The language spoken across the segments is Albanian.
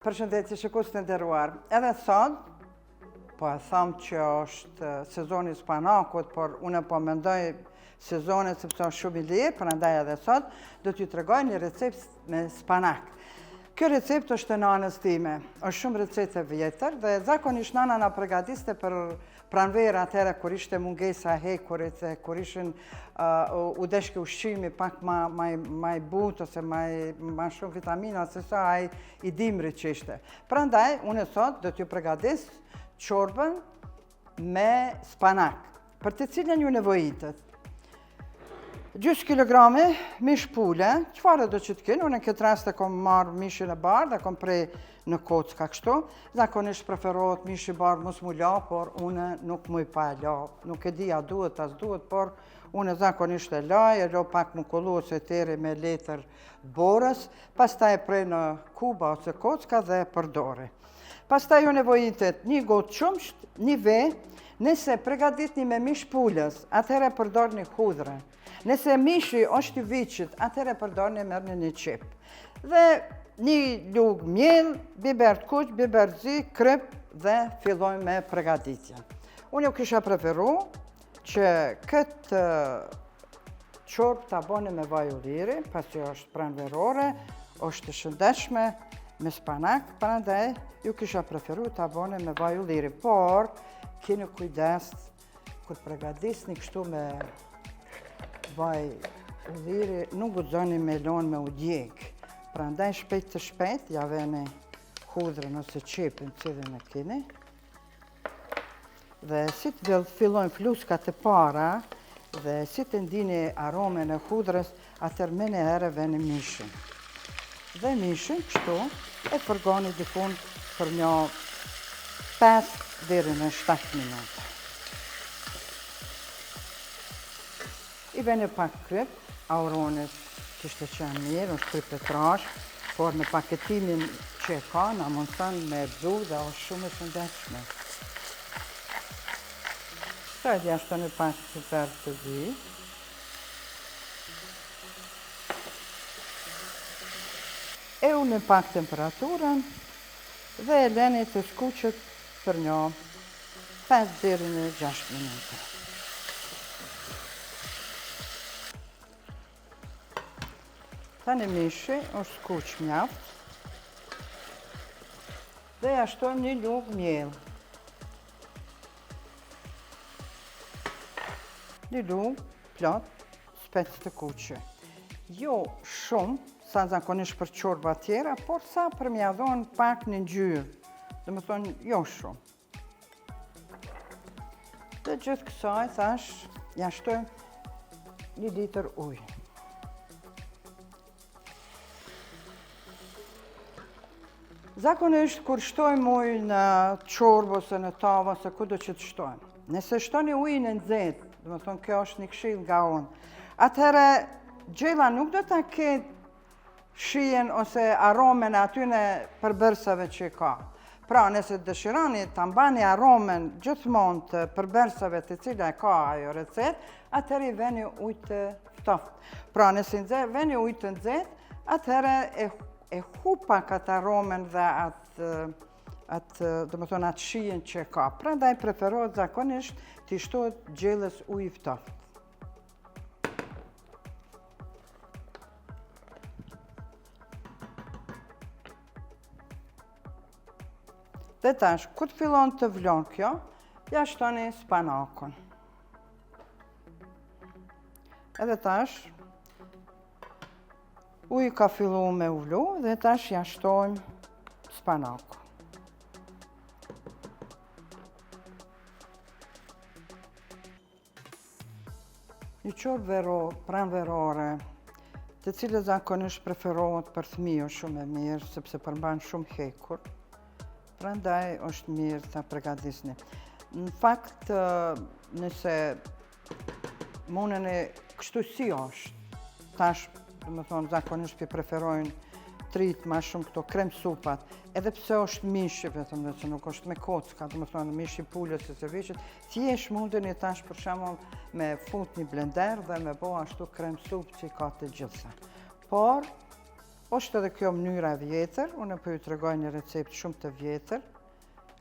Përshëndetje shikues të nderuar. Edhe sot, po e tham që është sezoni i spanakut, por unë po mendoj sezonet sepse është shumë i lirë, prandaj edhe sot do t'ju tregoj një recept me spanak. Kjo recept është e nanës time, është shumë recetë e vjetër dhe zakonisht nana na përgatiste për Pranverë atëherë kur ishte mungesa e hekurit dhe kur ishin u deshke ushqimi pak ma, ma, ma i butë ose ma, ma shumë vitamina se sa ai i dimrit që ishte. Prandaj, unë sot do t'ju përgatis çorbën me spanak, për të cilën ju nevojitet. Gjysë kilogrami mish pule, çfarëdo që të keni, unë në këtë rast e kom marrë mishin e bardhë, e kom pre në kocka kështu. Zakonisht preferohet mishi i bardhë mos m'u la, por unë nuk muj pa e la. Nuk e di a duhet, a s'duhet, por unë zakonisht e laj, e lo pak m'u kullu ose teri me letër borës, pastaj e prej në kuba ose kocka dhe e përdori. Pastaj ju nevojitet një gotë qumësht, një ve, nëse pregaditni me mish pulës, atëherë përdorni hudhrën. Nëse mishi është i viçit, atëherë përdorni merrni një qepë. Dhe një lugë miell, biber të kuq, biber të zi, krip dhe fillojmë me pregaditjen. Unë ju kisha preferu që këtë çorbë ta boni me vaj ulliri, pasi është pranverore, është e shëndetshme me spanak, prandaj ju kisha preferu ta boni me vaj ulliri, por keni kujdes kur pregadisni kështu me vaj ulliri, nuk guxoni me lonë me u djeg. Prandaj shpejt të shpejt, ja veni hudhrën ose qepën cilën e keni. Dhe si të fillojnë fluskat e para dhe si të ndini aromën e hudhrës, atëherë menjëherë veni mishin. Dhe mishin kështu e fërgoni dikun për një 5 deri në 7 minuta. I veni pak kryp, auronet kishte qenë mirë, është kryp e trashë, por me paketimin që e ka, na mundëson me e blu dhe është shumë e shëndetshme. Kësaj ia shtoni pak piper të zi. E ulni pak temperaturën dhe e leni të skuqet për një 5 deri në 6 minuta. Tani mishi është skuq mjaft. Dhe ja shtojmë një lugë miell. Një lugë plot spec të kuqe. Jo shumë, sa zakonisht për çorba tjera, por sa për m'ja dhonë pak një ngjyrë. Domethonë, jo shumë. Dhe gjithë kësaj, thash, ja shtojmë një litër ujë. Zakonisht, kur shtojmë ujë në çorbë ose në tavë ose kudo që të shtojmë, nëse shtoni ujin e nxehtë, domethonë, kjo është një këshillë nga unë, atëherë, gjella nuk do ta ketë shijen ose aromën e atyne përbërësave që ka. Pra, nëse dëshironi ta mbani aromën gjithmonë të përbërësave të cila e ka ajo recetë, atëherë i veni ujë të ftohtë. Pra, nëse i veni ujë të nxehtë, atëherë e, e hup pak atë aromën dhe atë atë, domethonë, atë shijen që ka. Prandaj preferohet zakonisht t'i shtohet gjellës ujë i ftohtë. Dhe tash, kur të fillon të vlon kjo, ja shtoni spanakun. Edhe tash, uji ka fillu me u vlu dhe tash ja shtojmë spanakun. Një çorbë vero, pranverore, të cilët zakonisht preferohet për fëmijë është shumë e mirë, sepse përmban shumë hekur, prandaj është mirë ta pregadisni. Në fakt, nëse mundeni kështu si është, tash, domethonë, zakonisht i preferojnë t'rijt ma shumë këto krem supat, edhe pse është mishi, vetëm nëse nuk është me kocka, domethonë, mishi pulës ose viçit, Thjesht mundeni tash për shembull me fut një blender dhe me bo ashtu krem supë që i ka të gjitha. Por, Është edhe kjo mënyra e vjetër, unë po ju tregoj një recept shumë të vjetër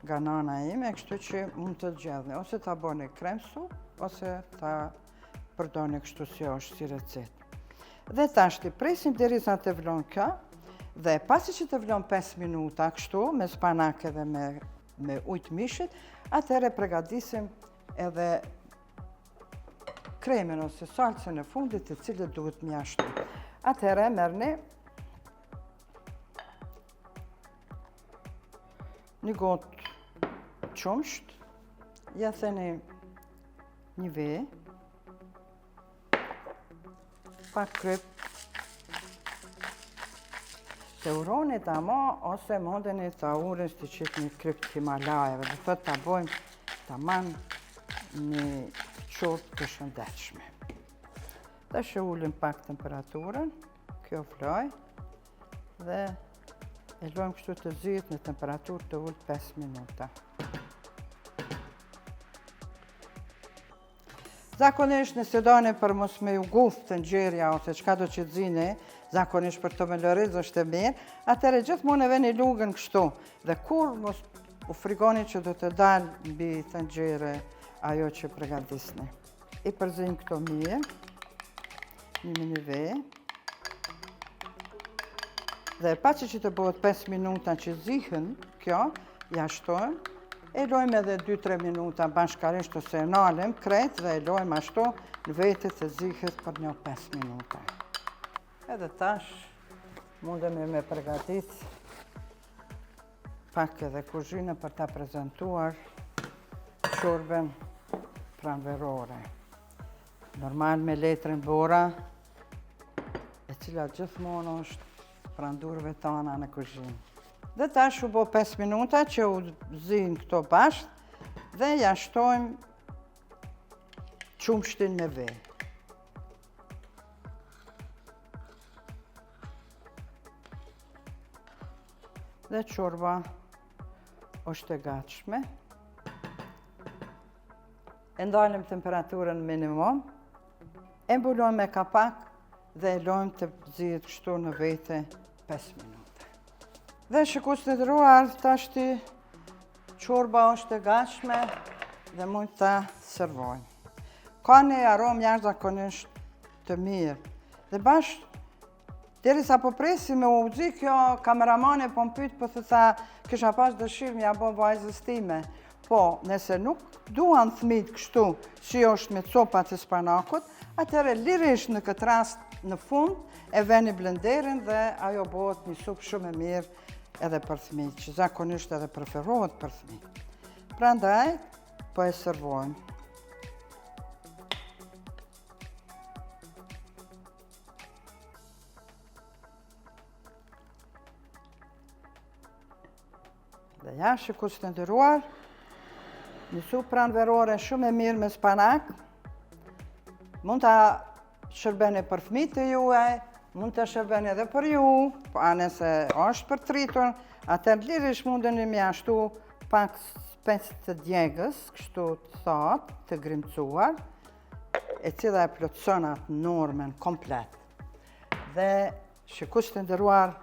nga nana ime, kështu që mund të zgjedhni, ose ta bëni krem supë, ose ta përdorni kështu si është si recetë. Dhe tashti presim derisa të vlon kjo, dhe pasi që të vlon 5 minuta kështu, me spanak edhe me, me ujë të mishit, atëherë pregadisim edhe kremin ose salcën e fundit të cilët duhet me ia shtu. Atëherë merrni një gotë qumsht, ja theni një ve, pak kryp, të uronit ama ose mundeni të urës të qitni kryp të Himalajeve, do thotë ta bojmë taman një çorbë të shëndetshme. Tash e ulim pak temperaturën, kjo vloi, dhe e lojmë kështu të zihet në temperaturë të ulët 5 minuta. Zakonisht nëse doni për mos me ju guf tenxherja ose çka do që të zini, zakonisht për tomël oriz është e mirë, atëherë gjithmonë e veni lugën kështu dhe kurrë mos u frigoni që do të dalë mbi tenxhere ajo që pregadisni. I përzijmë këto mirë, një me një ve, dhe pasi që të bëhet 5 minuta që zihen kjo, ja shtojmë, e lojmë edhe 2-3 minuta bashkarisht ose e nalim krejt dhe e lojmë ashtu në vete të zihet për një 5 minuta. Edhe tash mundemi me përgatit pak edhe kuzhinën për ta prezentuar çorbën pranverore. Normal me letrën Bora, e cila gjithmonë është pranë durve tana në kuzhinë. Dhe tash u bo 5 minuta që u zinë këto bashkë dhe ja shtojmë qumshtin me ve. Dhe çorba është e gatshme. E ndalim temperaturën minimum, e mbulojmë me kapak dhe e lojmë të zihet kështu në vete 5 minuta. Dhe shikues të nderuar, tashti çorba është e gatshme dhe mund ta servojmë. Ka një aromë jashtëzakonisht të mirë. Dhe bash Derisa po presim me u zi kjo, kameramani po më pyet, po thotë sa kisha pas dëshirë me ja bo vajzës time. Po, nëse nuk duan thmit kështu, si është me copat e spanakut, atëherë lirisht në këtë rast në fund e veni blenderin dhe ajo bëhet një supë shumë e mirë edhe për thmit, që zakonisht edhe preferohet për thmit. Prandaj, po e servojmë. Dhe ja, shikues të nderuar, një supë pranverore shumë e mirë me spanak, mund ta shërbeni për fëmijët e juaj, mund të shërbeni edhe për ju, po a nëse është për të rritur, atëherë lirisht mundeni me ia shtu pak spec të djegës, kështu të thatë, të grimcuar, e cila e plotëson atë normën komplet. Dhe shikues të nderuar,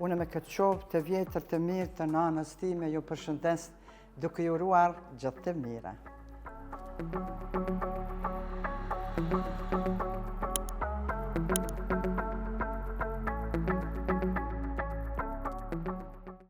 unë me këtë çorbë të vjetër të mirë të nanës time ju përshëndes duke ju uruar gjithë të mira. Thank you.